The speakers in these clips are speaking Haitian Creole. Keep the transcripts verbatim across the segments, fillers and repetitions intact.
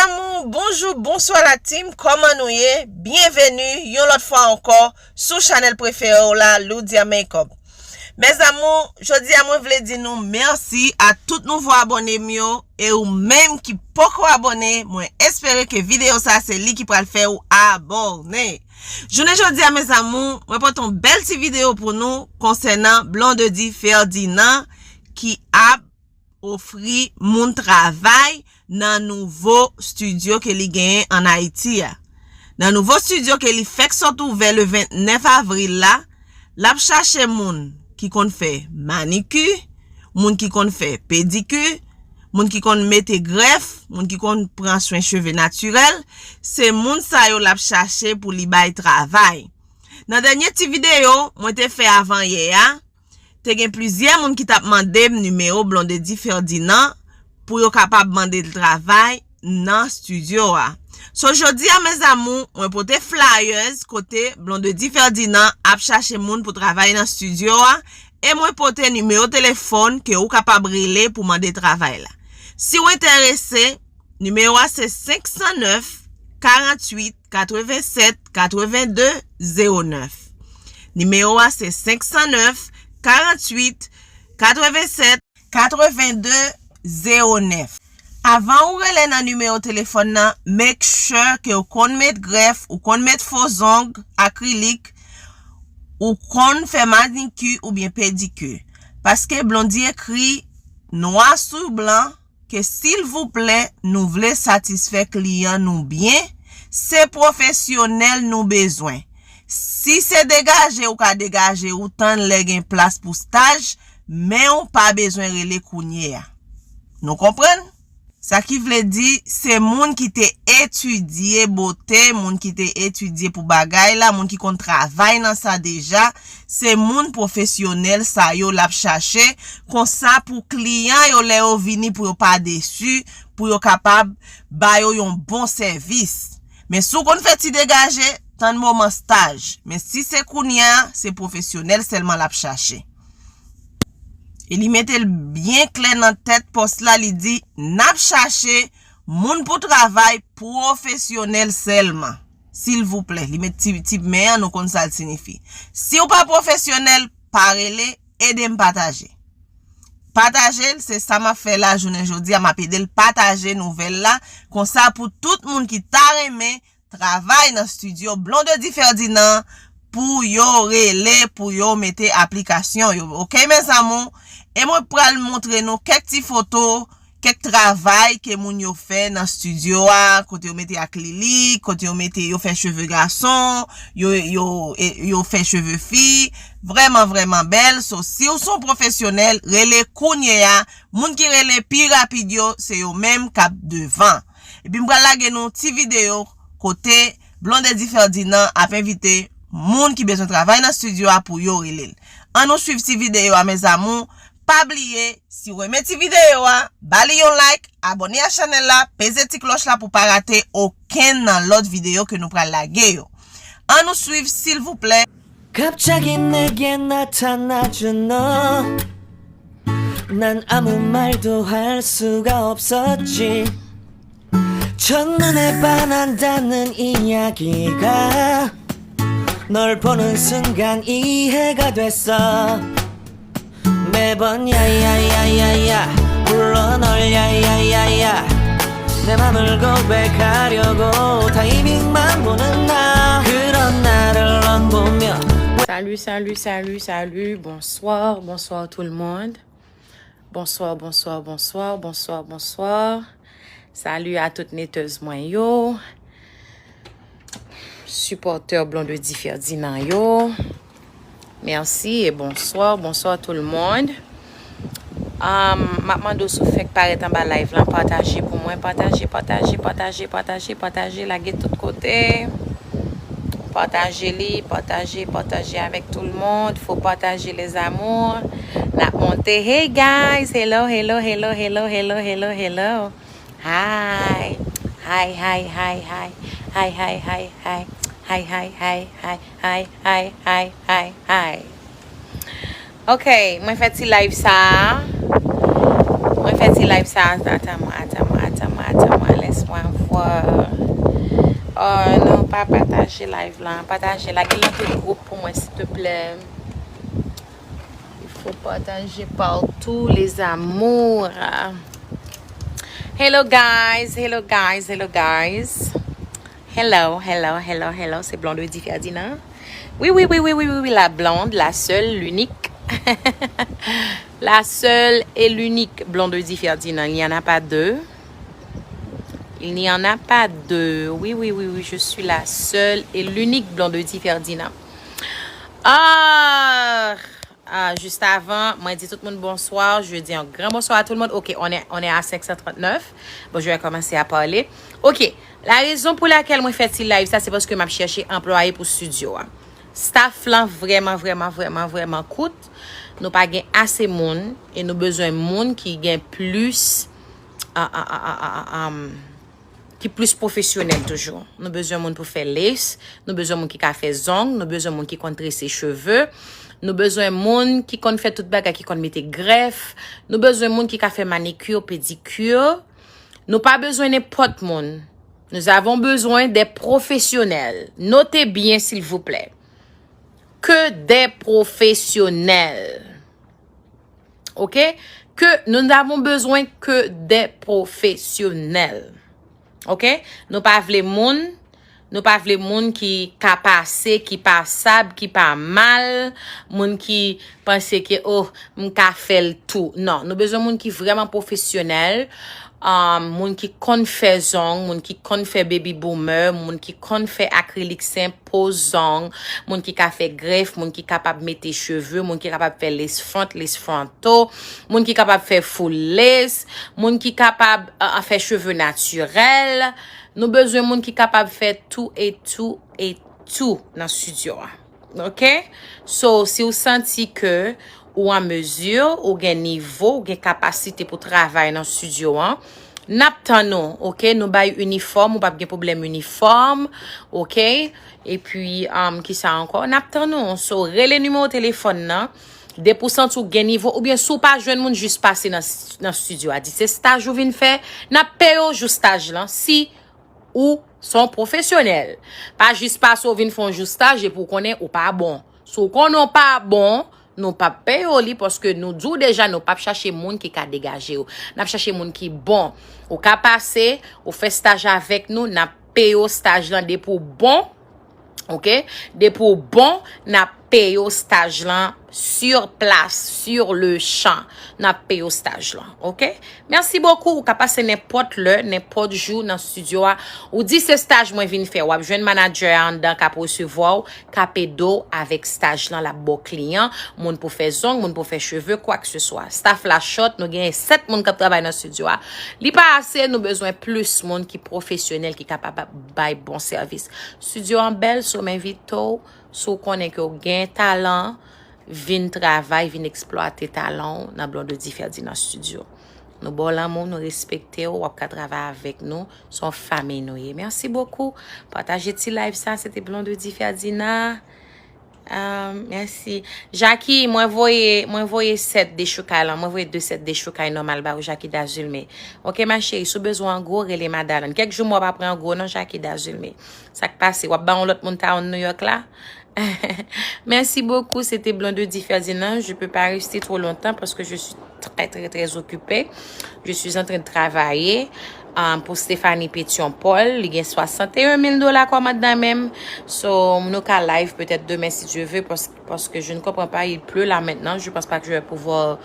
Amour, bonjou, bonswa la team, kòman nou ye? Byenveni yon lòt fwa ankò sou chanèl prefere w la, Loudia Makeup. Mes amours, jodi a mwen vle di nou mèsi a tout nouvo abòne m yo, e ou menm ki poko abòne, mwen espere ke videyo sa se li ki pral fè ou abòne. Jounen jodi a, mes amours, mwen pote yon bèl ti videyo pou nou konsènan Blondedy Ferdinand ki ap ofri moun travay nan nouvo estidyo ke li genyen ann Ayiti a. Nan nouvo estidyo ke li fèk sot ouvè le vennèf avril la, l ap chache moun ki konn fè maniki, moun ki konn fè pediki, moun ki konn mete grèf, moun ki konn pran swen cheve natirèl, se moun sa yo l ap chache pou li bay travay. Nan dènye ti videyo mwen te fè avan yè a, te gen plizyè moun ki t ap mande m nimewo Blondedy Ferdinand pou yo kapab mande l travay nan estidyo a. So, jodi a, mes amours, mwen pote flyers kote Blondedy Ferdinand ap chache moun pou travay nan estidyo a, e mwen pote nimewo telefòn ke ou kapab rele pou mande travay la. Si w enterese, nimewo a se senk san nèf, karant uit, katrevennsèt, katrevenndè, zewo nèf. Nimewo a se senk san nèf, karant uit, katrevennsèt, katrevenndè, zewo nèf. Avan ou rele nan nimewo telefòn nan, make sure ke ou konn met grèf, ou konn met fo zong akrilik, ou konn fè maniki oubyen pediki. Paske Blondedy ekri nwa sou blan ke silvouplè nou vle satisfè kliyan nou byen, se pwofesyonèl nou bezwen. Si se degaje ou ka degaje ou tann lè gen plas pou staj, men ou pa bezwen rele kounye a. Nou konprann? Sa ki vle di, se moun ki te etidye bote, moun ki te etidye pou bagay la, moun ki konn travay nan sa deja, se moun pwofesyonèl sa yo l ap chache, konsa pou kliyan yo lè yo vini pou yo pa desi, pou yo kapab ba yo yon bon sèvis. Men si w konn fè ti degaje, tann moman staj. Men si se kounye a, se pwofesyonèl sèlman l ap chache. E li mete l byen klè nan tèt pòs la, li di, n ap chache moun pou travay pwofesyonèl sèlman. Silvouplè, li met ti, ti men an, nou konn sa l siyifi. Si w pa pwofesyonèl, pa rele, ede m pataje. Pataje l, se sa m ap fè la jounen jodi a, m ap ede l pataje nouvèl la, konsa pou tout moun ki ta renmen travay nan estidyo Blondedy Ferdinand pou yo rele, pou yo mete aplikasyon yo. Oke, mes amours? E mwen pral montre nou kèk ti foto, kèk travay ke moun yo fè nan estidyo a, kote yo mete akrilik, kote yo mete, yo fè cheve gason, yo, yo, e, yo fè cheve fi, vrèman, vrèman bèl. So, si w se yon pwofesyonèl, rele kounye a. Moun ki rele pi rapid yo, se yo menm k ap devan. Epi m pral lage nou ti videyo kote Blondedy Ferdinand ap envite moun ki bezwen travay nan estidyo a pou yo rele l. Ann nou swiv ti videyo a, mes amours. Pa bliye, si w renmen ti videyo a, ba li yon like, abòne a chanèl la, peze ti klòch la pou pa rate okenn nan lòt videyo ke nou pral lage yo. Ann nou swiv, silvouplè. 갑자기 내게 나타나준 너. 난 아무 말도 할 수가 없었지. 첫눈에 반한다는 이야기가 널 보는 순간 이해가 됐어. 매번 야야야야야 불러 널. 야야야야 내 맘을 고백하려고 타이밍만 보는 나. 그런 나를 넌 보며. Salut, salut, salut, salut. Bonsoir, bonsoir tout le monde. Bonsoir, bonsoir, bonsoir, bonsoir, bonsoir. Salut à tout netèz mwen yo. Sipòtè Blondedy Ferdinand yo. Mèsi e bonswa, bonswa tout le monde. Um, m ap mande w si w fèk parèt anba live lan, pataje pou mwen, pataje, pataje, pataje, pataje, pataje, lage tout kote. Pataje li, pataje, pataje avèk tout le monde. Fò pataje, les amours. N ap monte. Hey guys, hello, hello, hello, hello, hello, hello, hello. Hi. Hi, hi, hi, hi. Hi, hi, hi, hi. Hi, hi, hi, hi. Hi, hi, hi, hi, hi. Ok, mwen fè ti live sa a. Mwen fè ti live sa a. Attends-moi, attends-moi, attends-moi, attends-moi. Laisse-moi voir. Pataje live la, pataje, lage l nan tout gwoup pou mwen, silteplè. Il faut partager partout, les amours. Hello guys, hello guys, hello guys. Hello, hello, hello, hello, c'est Blondedy Ferdinand. Oui, oui, oui, oui, oui, oui, oui, la blonde, la seule, l'unique. La seule et l'unique Blondedy Ferdinand. Il n'y en a pas deux. Il n'y en a pas deux. Oui, oui, oui, oui, je suis la seule et l'unique Blondedy Ferdinand. Ah, ah, juste avant, mwen di tout moun bonsoir. Je dis un grand bonsoir à tout le monde. Ok, on est, on est à cinq cent trente-neuf. Bon, je vais commencer à parler. Ok, la raison pour laquelle mwen fè ti live sa, se paske m ap chèche anplwaye pou studio a. Staff lan vrèman, vrèman, vrèman, vrèman kout. Nou pa gen ase moun e nou bezwen moun ki gen plis, a, a, a, a, a, a, um, ki plis pwofesyonèl toujou. Nou bezwen moun pou fè lace, nou bezwen moun ki ka fè zong, nou bezwen moun ki konn trese cheve, nou bezwen moun ki konn fè tout bagay, ki konn mete grèf, nou bezwen moun ki ka fè manikir, pedikir. Nou pa bezwen nenpòt moun. Nous avons besoin des professionnels. Notez bien, s'il vous plaît. Que des professionnels. Ok? Que nous n'avons besoin que des professionnels. Ok? Nou pa vle moun, nou pa vle moun ki ka pase, ki pasab, ki pa mal, moun ki panse ke, oh, m ka fè l tou. Non, nou bezwen moun ki vrèman pwofesyonèl, um, moun ki konn fè zong, moun ki konn fè baby boomer, moun ki konn fè akrilik sen, poz zong, moun ki ka fè grèf, moun ki kapab mete cheve, moun ki kapab fè lace front, lace fronto, moun ki kapab fè full lace, moun ki kapab, uh, fè cheve natirèl. Nou bezwen moun ki kapab fè tou e tou e tou nan studio a. Ok? So, si w santi ke ou an mezi, ou gen nivo, ou gen kapasite pou travay nan studio an, n ap tann ou, ok? Nou bay inifòm, ou p ap gen pwoblèm inifòm, ok? Epi, um, kisa ankò? N ap tann ou. So, rele nimewo telefòn nan. Depi w santi w gen nivo, oubyen si w pa jwenn moun, jis pase nan, nan studio a. Di se staj ou vin fè, n ap peye w jou staj lan. Si ou se yon pwofesyonèl. Pa jis pase w vin fè yon jou staj epi w konnen ou pa bon. Si w konnen w pa bon, nou p ap peye w li paske nou di w deja nou p ap chache moun ki ka degaje w. N ap chache moun ki bon. Ou ka pase, ou fè staj avèk nou, n ap peye w staj lan depi w bon. Ok? Depi w bon, n ap peye w staj lan sur place, sur le champ. N ap peye w staj lan. Ok? Mèsi bokou. Ou ka pase nenpòt lè, nenpòt jou nan studio a. Ou di se staj mwen vin fè. W ap jwenn manager a anndan k ap resevwa w, k ap ede w avèk staj lan, l ap ba w kliyan, moun pou fè zong, moun pou fè cheve, kwa ke se swa. Staff la chòt, nou genyen sèt moun k ap travay nan studio a. Li pa ase, nou bezwen plis moun ki pwofesyonèl, ki kapab bay bon sèvis. Studio an bèl, so m envite w, si w konnen ke w gen talan, vin travay, vin eksplwate talan w nan Blondedy Ferdinand Studio. Nou ba w lanmou, nou respekte w, w ap ka travay avèk nou. Se yon fanmi nou ye. Mèsi bokou. Pataje ti live sa. Se te Blondedy Ferdinand. Ah, mèsi. Jackie, mwen voye, mwen voye sèt dechoukay lan. Mwen voye de sèt dechoukay nòmal ba ou, Jackie Dazulme. Ok, ma chérie, si w bezwen an gwo, rele Madalène. Kèk jou mwen pa pran an gwo, non, Jackie Dazulme. Sa k pase? W ap ba yon lòt moun ta yon New York la? Merci beaucoup, c'était Blondedy Ferdinand. Je peux pas rester trop longtemps parce que je suis très, très, très occupée. Je suis en train de travailler, euh, pour Stéphanie Pétion Paul. Li gen swasanteyen mil dola kòm anndan menm. So, nou ka live peut-être demain si Dieu veut, parce, parce que je ne comprends pas, il pleut là maintenant. Je pense pas que je vais pouvoir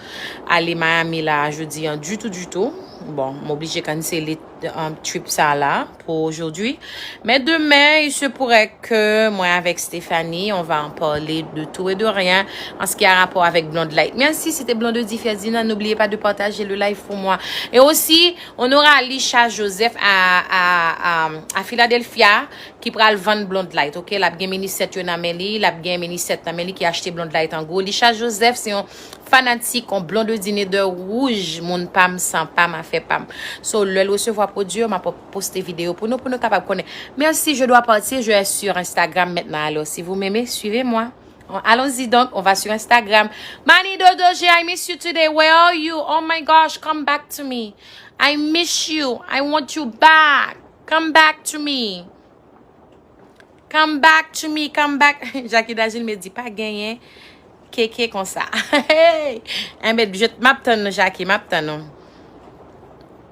aller Miami là jeudi, hein, du tout, du tout. Bon, m oblije cancel, euh, trip sa la pour aujourd'hui. Mais demain, il se pourrait que moi avec Stéphanie, on va en parler de tout et de rien en ce qui a rapport avec Blonde Light. Merci, c'était Blondedy Ferdinand. N'oubliez pas de partager le live pour moi. Et aussi, on aura Lisha Joseph à, à, à, à Philadelphia qui pral vann Blonde Light, ok? L ap gen minisèt yo nan men li, l ap gen minisèt nan men li ki achte Blonde Light an gwo. Lisha Joseph, se yon fanatik, yon Blondedy Nether wouj, moun pa m, san pa m, afè pa m. So, lè l resevwa pwodui yo, m ap poste videyo pou nou, pou nou kapab konnen. Merci, je dois partir, je vais sur Instagram maintenant. Alors, si vous m'aimez, suivez-moi. Allons-y donc, on va sur Instagram. Manny Dodo G, I miss you today. Where are you? Oh my gosh, come back to me. I miss you. I want you back. Come back to me. Come back to me, come back. Jackie Dajil me di pa genyen keke konsa. Hey! Enben, je, m ap tann nou, Jackie, m ap tann nou.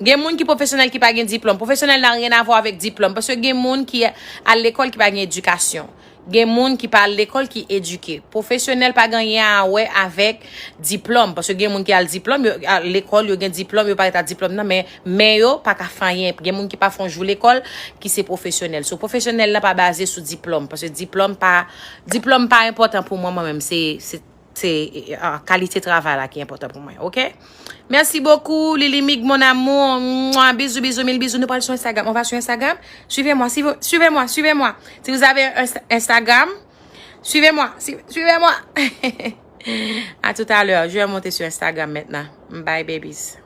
Gen moun ki pwofesyonèl ki pa gen diplòm. Pwofesyonèl nan rien a vwa avèk diplòm. Paske gen moun ki al lekòl ki pa gen edikasyon. Gen moun ki pa al lekòl ki edike. Pwofesyonèl pa gen anyen a wè avèk diplòm. Paske gen moun ki al diplòm, yo al lekòl, yo gen diplòm, yo parèt ak diplòm nan, men men yo pa ka fè anyen. Gen moun ki pa fè yon jou lekòl, ki se pwofesyonèl. So, pwofesyonèl la pa baze sou diplòm. Paske diplòm pa, diplòm pa enpòtan pou mwen, mwen menm. Se, se, se ah, kalite travay la ki enpòtan pou mwen, oke? Merci beaucoup, Lily Mig, mon amour. Mwa, bisous, bisous, mille bisous. Nou pral sou Instagram. On va sur Instagram. Suivez-moi, si vous, suivez-moi, suivez-moi. Si vous avez un Insta- Instagram, suivez-moi, si- suivez-moi. À tout à l'heure. Je vais monter sur Instagram maintenant. Bye, babies.